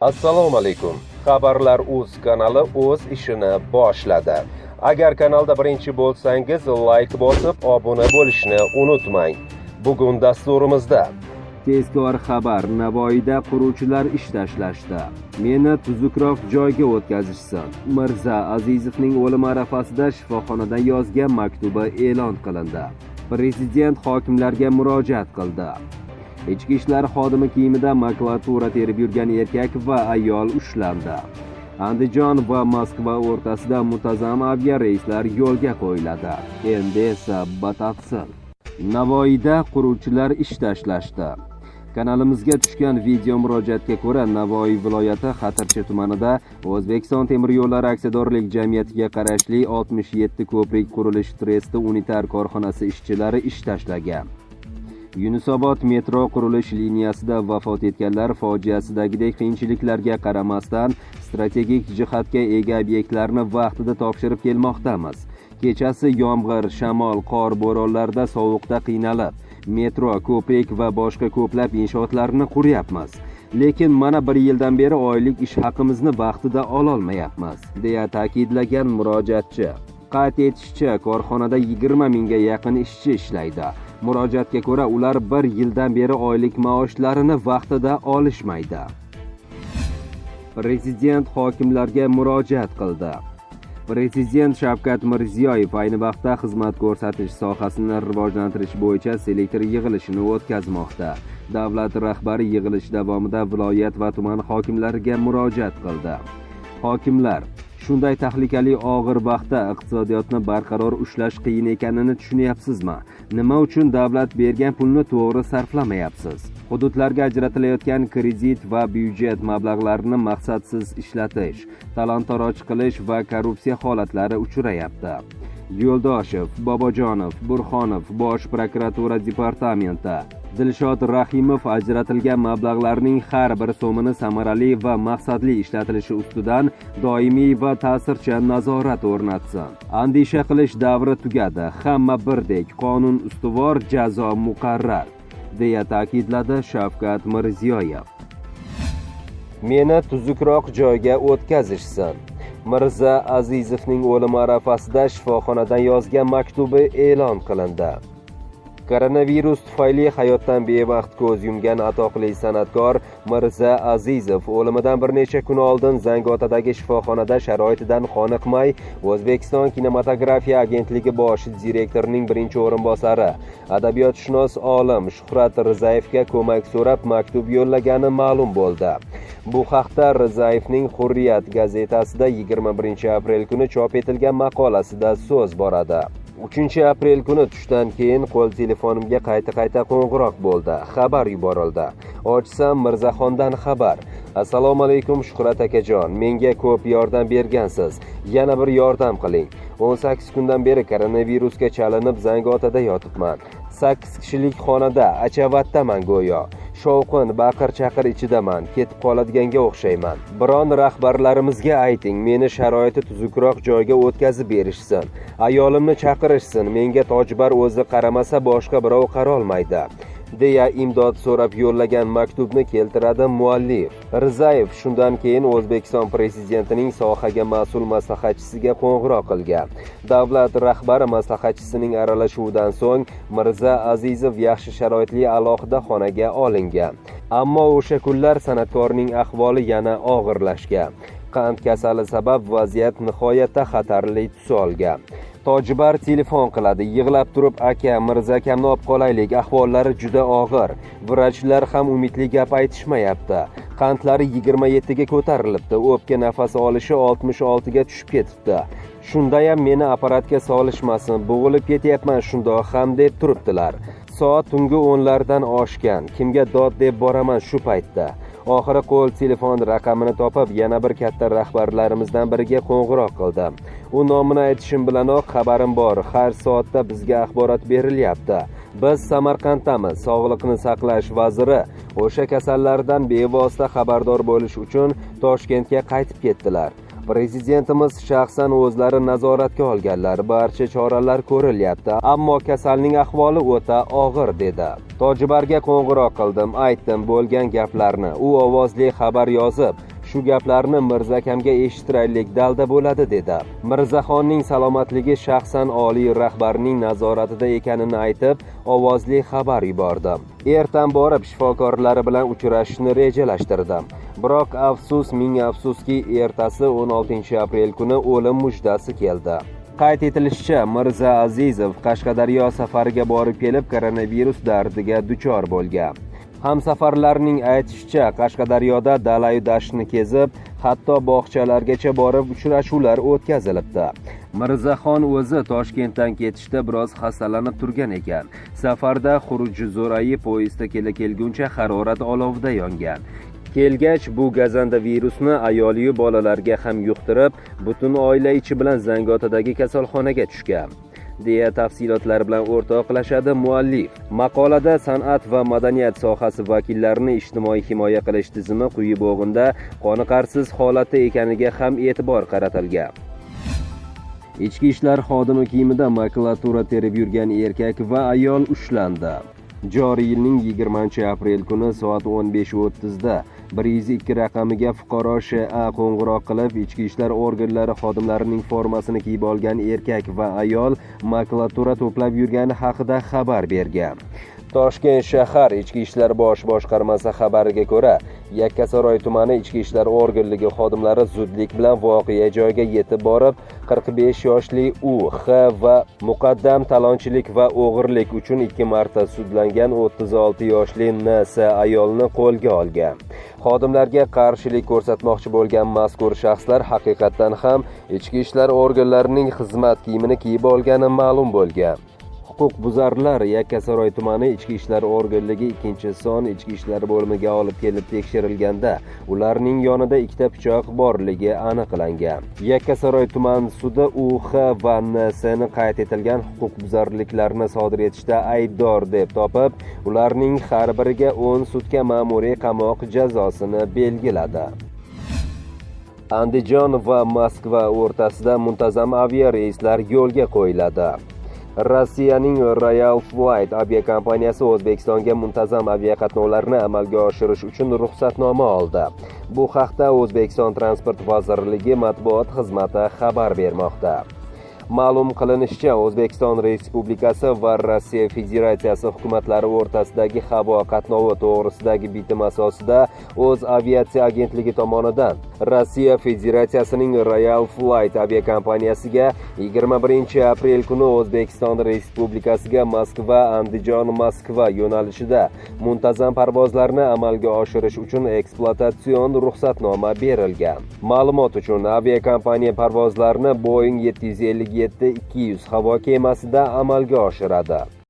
Assalomu alaykum. Xabarlar Uz kanali o'z ishini boshladi. Agar kanalda birinchi bo'lsangiz, like bosib, obuna bo'lishni unutmang. Bugun dasturimizda tezkor xabar: Navoiyda quruvchilar ish tashlashdi. Meni tuzukroq joyga o'tkazishsin. Mirza Azizovning o'limi arafasida shifoxonadan yozgan maktubi e'lon qilindi. Prezident hokimlarga murojaat qildi. Ichki ishlar xodimi kiyimida makulatura terib yurgan erkak va ayol ushlandi. Andijon va Moskva o'rtasida muntazam aviareyslar yo'lga qo'yiladi. Endi esa batafsil. Navoiyda quruvchilar ish tashlashdi. Kanalimizga tushgan video murojaatga ko'ra, Navoiy viloyati Xatirchi tumanida O'zbekiston temir yo'llari aksiyadorlik jamiyatiga qarashli 67 ko'prik qurilish tresti unitar korxonasi ishchilari ish tashlagan. Yunusobod metro qurilish liniyasida vafot etganlar fojiasidagidek qiyinchiliklarga qaramasdan, strategik jihatga ega obyektlarni vaqtida topshirib kelmoqdamiz. Kechasi yomg'ir, shamol, qor, bo'ronlarda, sovuqda qiynalib, metro, ko'prik va boshqa ko'plab inshootlarni quryapmiz. Lekin mana bir yildan beri oylik ish haqimizni vaqtida ololmayapmiz, deya ta'kidlagan murojaatchi. Qayd etishicha, korxonada 20 mingga yaqin ishchi ishlaydi. Murojaatga ko'ra, ular bir yildan beri oylik maoshlarini vaqtida olishmaydi. Prezident hokimlarga murojaat qildi. Prezident Shavkat Mirziyoyev ayni vaqtda xizmat ko'rsatish sohasini rivojlantirish bo'yicha selektor yig'ilishini o'tkazmoqda. Davlat rahbari yig'ilish davomida viloyat va tuman hokimlariga murojaat qildi. Hokimlar, shunday tahlikali og'ir vaqtda iqtisodiyotni barqaror ushlash qiyin ekanini tushunyapsizmi? Nima uchun davlat bergan pulni to'g'ri sarflamayapsiz? Hududlarga ajratilayotgan kredit va byudjet mablag'larini maqsadsiz ishlatish, talon-taroj qilish va korrupsiya holatlari uchrayapti. Yo'ldoshev, Bobojonov, Burxonov, Bosh prokuratura departamenti, Dilshod Rahimov ajratilgan mablag'larning har bir so'mini samarali va maqsadli ishlatilishi ustidan doimiy va ta'sirchan nazorat o'rnatsin. Andisha qilish davri tugadi. Hamma birdek, qonun ustuvor, jazo muqarrar, deya ta'kidladi Shavkat Mirziyoyev. Meni tuzukroq joyga o'tkazishsin. Mirza Azizovning o'limi arafasida shifoxonadan yozgan maktubi e'lon qilindi. Koronavirus tufayli hayotdan bevaqt ko'z yumgan atoqli san'atkor Mirza Azizov o'limidan bir necha kun oldin Zangiotadagi shifoxonada sharoitidan qoniqmay, O'zbekiston kinematografiya agentligi bosh direktorining birinchi o'rinbosari, adabiyotshunos olim Shuhrat Rizayevga ko'mak so'rab maktub yo'llagani ma'lum bo'ldi. Bu haqda Rizayevning Hurriyat gazetasida 21 aprel kuni chop etilgan maqolasida so'z boradi. 3 aprel kuni tushdan keyin qo'l telefonimga qayta-qayta qo'ng'iroq bo'ldi. Xabar yuborildi. Ochsam, Mirzaxondan xabar. Assalomu alaykum, Shuhrat akajon. Menga ko'p yordam bergansiz. Yana bir yordam qiling. 18 kundan beri koronavirusga chalinib Zangiotada yotibman. 8 kishilik xonada achavatdaman go'yo. Shovqin, baqir-chaqir ichidaman, ketib qoladiganga o'xshayman. Biron rahbarlarimizga ayting, meni sharoiti tuzukroq joyga o'tkazib berishsin. Ayolimni chaqirishsin, menga Tojbar o'zi qaramasa boshqa birov qarolmaydi, deya imdod so'rab yo'llagan maktubni keltiradi muallif. Rizayev shundan keyin O'zbekiston prezidentining sohaga mas'ul maslahatchisiga qo'ng'iroq qilgan. Davlat rahbari maslahatchisining aralashuvidan so'ng Mirza Azizov yaxshi sharoitli alohida xonaga olingan. Ammo o'sha kunlar san'atkorning ahvoli yana og'irlashgan. Qand kasali sabab vaziyat nihoyatda xatarli tus olgan. Tojbar telefon qiladi, yig'lab turib, aka, Mirza akamni olib qolaylik, ahvollari juda og'ir. Vrachlar ham umidli gap aytishmayapti. Qandlari 27 ga ko'tarilibdi, o'pka nafas olishi 66 ga tushib ketibdi. Shundayam meni apparatga solishmasin, bo'g'ilib ketyapman shundoq ham deb turibdilar. Soat tungi 10lardan oshgan. Kimga dod deb boraman shu paytda? Oxiri qo'l telefon raqamini topib, yana bir katta rahbarlarimizdan biriga qo'ng'iroq qildim. U nomini aytishim bilanoq, xabarim bor, har soatda bizga axborot berilyapti. Biz Samarqanddamiz. Sog'liqni saqlash vaziri o'sha kasallardan bevosita xabardor bo'lish uchun Toshkentga qaytib ketdilar. Prezidentimiz shaxsan o'zlari nazoratga olganlar, barcha choralar ko'rilyapti, ammo kasalning ahvoli o'ta og'ir, dedi. Tojibarga qo'ng'iroq qildim, aytdim bo'lgan gaplarni. U ovozli xabar yozib, Shu gaplarni Mirza akamga eshittiraylik, dalda bo'ladi, dedi. Mirzaxonning salomatligi shaxsan oliy rahbarning nazoratida ekanini aytib, ovozli xabar yubordim. Ertam borib shifokorlari bilan uchrashishni rejalashtirdim. Biroq afsus, ming afsuski, ertasi 16-aprel kuni o'lim mujdasi keldi. Qayd etilishicha, Mirza Azizov Qashqadaryo safariga borib kelib, koronavirus dardiga duchor bo'lgan. Hamsafarlarning aytishicha, Qashqadaryoda dalayu dashtni kezib, hatto bog'chalargacha borib uchrashuvlar o'tkazilibdi. Mirzaxon o'zi Toshkentdan ketishda biroz xastalanib turgan ekan. Safarda xuruji zo'rayib, poyezdda kela-kelguncha harorat olovida yongan. Kelgach bu gazanda virusni ayoliyu bolalarga ham yuqtirib, butun oila ichi bilan Zangiotadagi kasalxonaga tushgan, deya tafsilotlar bilan o'rtoqlashadi muallif. Maqolada san'at va madaniyat sohasi vakillarini ijtimoiy himoya qilish tizimi quyi bo'g'inda qoniqarsiz holatda ekaniga ham e'tibor qaratilgan. Ichki ishlar xodimi kiyimida makulatura terib yurgan erkak va ayol ushlandi. Joriy yilning 20-aprel kuni soat 15:30 da 102 raqamiga fuqaro Sh.A qo'ng'iroq qilib, ichki ishlar organlari xodimlarining formasini kiyib olgan erkak va ayol makulatura to'plab yurgani haqida xabar bergan. Toshkent shahar Ichki ishlar bosh boshqarmasi xabariga ko'ra, Yakkasaroy tumani ichki ishlar organligi xodimlari zudlik bilan voqea joyiga yetib borib, 45 yoshli U.X. va muqaddam talonchilik va o'g'irlik uchun 2 marta sudlangan 36 yoshli N.S. ayolni qo'lga olgan. Xodimlarga qarshilik ko'rsatmoqchi bo'lgan mazkur shaxslar haqiqatdan ham ichki ishlar organlarining xizmat kiyimini kiyib olgani ma'lum bo'lgan. Huquqbuzarlar Yakkasaroy tumani ichki ishlar organligi 2-son ichki ishlar bo'limiga olib kelib tekshirilganda, ularning yonida ikkita pichoq borligi aniqlangan. Yakkasaroy tuman sudi UX va NS ni qayd etilgan huquqbuzarliklarni sodir etishda aybdor deb topib, ularning har biriga 10 sutka ma'muriy qamoq jazosini belgiladi. Andijon va Moskva o'rtasida muntazam aviareyslar yo'lga qo'yiladi. Rossiyaning Royal Flight aviakompaniyasi O'zbekistonga muntazam aviaqatnovlarni amalga oshirish uchun ruxsatnoma oldi. Bu haqda O'zbekiston Transport vazirligi matbuot xizmati xabar bermoqda. Ma'lum qilinishicha, O'zbekiston Respublikasi va Rossiya Federatsiyasi hukumatlari o'rtasidagi havo qatnovi to'g'risidagi bitim asosida O'z aviatsiya agentligi tomonidan Rossiya Federatsiyasining Royal Flight aviakompaniyasiga 21-aprel kuni O'zbekiston Respublikasiga Moskva Andijon Moskva yo'nalishida muntazam parvozlarni amalga oshirish uchun ekspluatatsion ruxsatnoma berilgan. Ma'lumot uchun, aviakompaniya parvozlarni Boeing 757-200 havo kemasida amalga oshiradi.